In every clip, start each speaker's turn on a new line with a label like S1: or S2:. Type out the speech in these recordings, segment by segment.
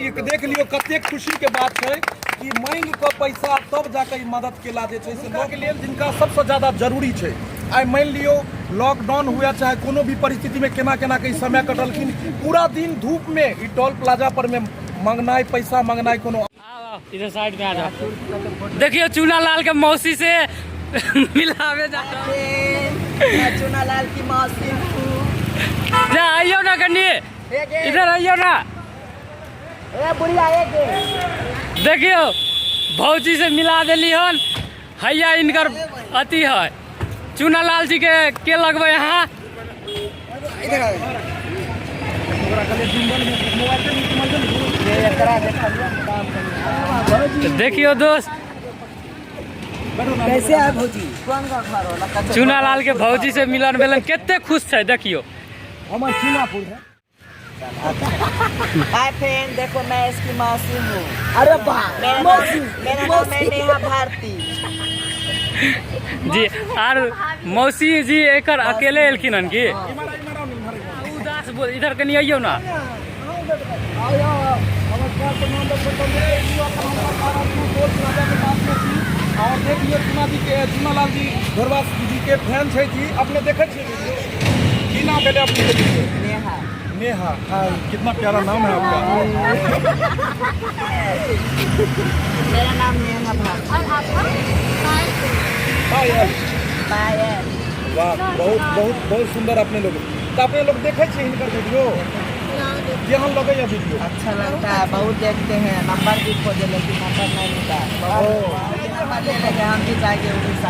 S1: एक देख लियौ कतेक खुशीके बात छै कि मांगि कऽ पैसा तब जाकऽ ई मदद केला जे छै से लोकके लेल जिनका सबसँ ज्यादा जरूरी छै। आइ मानि लियौ लॉकडाउन हुए चाहे कोनो भी परिस्थितिमे केना केना के ई समय कटलखिन, पूरा दिन धूपमे ई टोल प्लाजा पर मे मंगनाइ, पैसा मंगनाइ कोनो।
S2: इधर साइड में आ जाओ। देखियो चूना लाल के मौसी से मिलावे जा।
S3: मैं चूना लाल की मौसी हूँ।
S2: जा आइयो ना कन्नी, इधर आइयो ना।
S3: ए बुढ़िया एक।
S2: देखियो भौजी से मिला देली हन। हैया इनकर अति है चूना लाल जी के लगबै अहाँ। देखियो दोस्त
S3: कैसे है भौजी?
S2: चूना लाल के भौजी से मिलन भेलन, कते खुश छै देखियो।
S1: हमर चूनापुर है।
S3: हाय फ्रेंड, देखो मैं इसकी मौसी हूँ।
S4: अरे वाह,
S3: मेरा नाम
S4: मौसी,
S3: मेरा नाम है
S4: मौसी।
S3: नेहा भारती
S2: जी। आर मौसी जी एकर अकेले एलखिन हन की उदास बोल? इधर कनी अइयो ना।
S1: नमस्कार, प्रणाम दर्शक बंधु, टोल प्लाजा के पास में छी और देख लियौ चूना जी के, चूना लाल जी घोरवा जी के फैन छै जी। अपने देखै छियै वीडियो? की नाम भेलै अपने के?
S3: नेहा।
S1: नेहा, हाँ, कितना प्यारा नाम है आपका।
S3: मेरा नाम नेहा भारती।
S5: और आपका?
S1: पायल।
S3: पायल।
S1: वाह, बहुत बहुत बहुत सुंदर अपने लोग। तऽ अपने लोग देखै छियै हिनकर वीडियो? केहन लगैया वीडियो?
S3: अच्छा लगता है, बहुत देखते हैं। नंबर भी खोजे लेकिन नंबर नहीं मिला।
S1: ओ।
S3: नंबर ले लेंगे, हम भी जाएंगे उड़ीसा।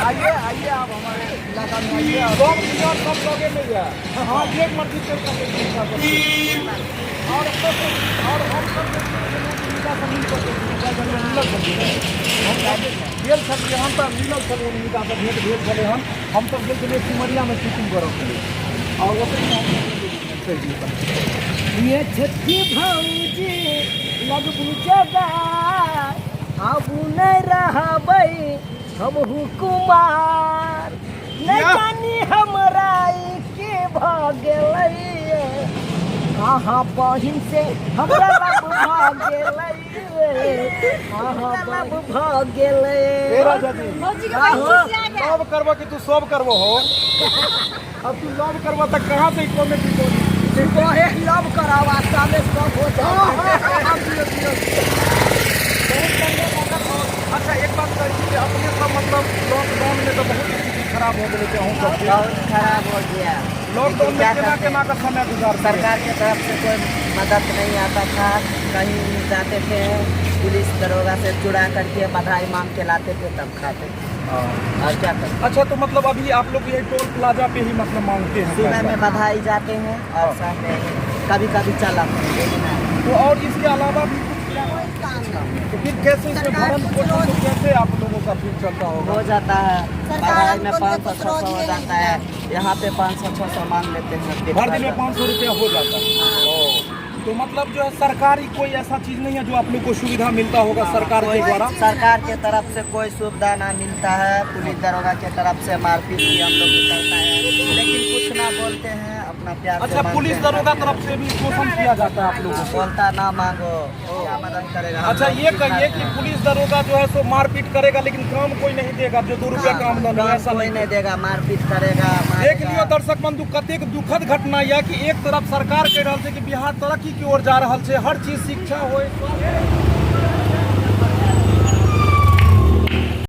S1: आइए आइए, आप हमारे इलाका में आइए। सब बिहार सब लगे में है। हाँ, एक मर्जी से कर लेंगे हिनका सबके। और सब और हम सब जे छै से हिनका से मिल सकै छी, हिनका से मिलल छलियै। हम गेल छलियै, हम तऽ मिलल छलियै, हिनका से भेंट भेल छलै हन। हम सब गेल छलियै सिमरियामे शूटिंग करऽ के लेल और ओतहि हम चलि गेलियै।
S4: ये छोटकी भौजी लगबू जगार, आबू नहीं रहबै हमहू कुमार। नहीं
S1: या।
S4: जानी हमरा ई के भऽ गेलै, अहाँ बहिन से हमरा लव भऽ गेलै, अहाँ लव भऽ गेलै।
S1: ए राजा जी,
S5: भौजी के बहिन खिसिया गया।
S1: लव करबो कि तू सब करबो हो? अब तू लव करबो तऽ कहाँ से कॉमेडी करी?
S4: सुबहे लव करावा, शामे सब हो जाए।
S1: बहुत बढ़िया लागल। और अच्छा एक बात कहै छी जे अपने सब मतलब लॉकडाउन में तऽ बहुत स्थिति खराब हो गेलै अहूँ सबके?
S3: बहुत खराब हो गया।
S1: लॉकडाउन में
S3: क्या
S1: केना
S3: करते
S1: केना
S3: हैं?
S1: का समय गुजार?
S3: सरकार के तरफ से कोई मदद नहीं आता था। कहीं जाते थे, पुलिस दरोगा से चुरा करके बधाई मांग के लाते थे, तब खाते थे। और क्या करते?
S1: अच्छा, तो मतलब अभी आप लोग ये टोल प्लाजा पे ही मतलब मांगते हैं?
S3: सुबह
S1: पैसा?
S3: में बधाई जाते हैं और शाम में कभी कभी चल आते हैं, डेली नहीं।
S1: तो और इसके अलावा भी कुछ? तो फिर कैसे इसमें भरण पोषण तो कैसे आप लोगों का फिर चलता होगा?
S3: हो जाता है।
S5: सरकार
S3: बधाई में
S5: हमको
S3: 500
S5: कुछ
S3: 600 हो
S5: रोजी नहीं
S3: जाता है। यहाँ पे 500 600 मांग लेते हैं।
S1: भर दिन में 500 रुपया हो जाता है। ओ, तो मतलब जो है सरकारी कोई ऐसा चीज नहीं है जो आप लोग को सुविधा मिलता होगा सरकार के द्वारा?
S3: सरकार के तरफ से कोई सुविधा ना मिलता है। पुलिस दरोगा के तरफ से मारपीट भी हम लोग को चलता है, लेकिन कुछ ना बोलते हैं, अपना प्यार से
S1: अच्छा,
S3: मांगते
S1: पुलिस
S3: हैं।
S1: दरोगा तरफ से भी शोषण किया जाता है आप लोगों को?
S3: बोलता ना मांगो, क्या मदद करेगा हम
S1: अच्छा,
S3: लोग?
S1: ये कहिए कि पुलिस दरोगा जो है सो मारपीट करेगा लेकिन काम कोई नहीं देगा, जो 2 रुपया काम
S3: काम
S1: दो ऐसा
S3: कोई
S1: नहीं?
S3: नहीं देगा, मारपीट करेगा,
S1: देख
S3: मारेगा।
S1: लियो दर्शक बंधु, कतेक दुखद घटना यह कि एक तरफ सरकार कहि रहल छै कि बिहार तरक्की की ओर जा रहल छै, हर चीज, शिक्षा होय, स्वास्थ्य।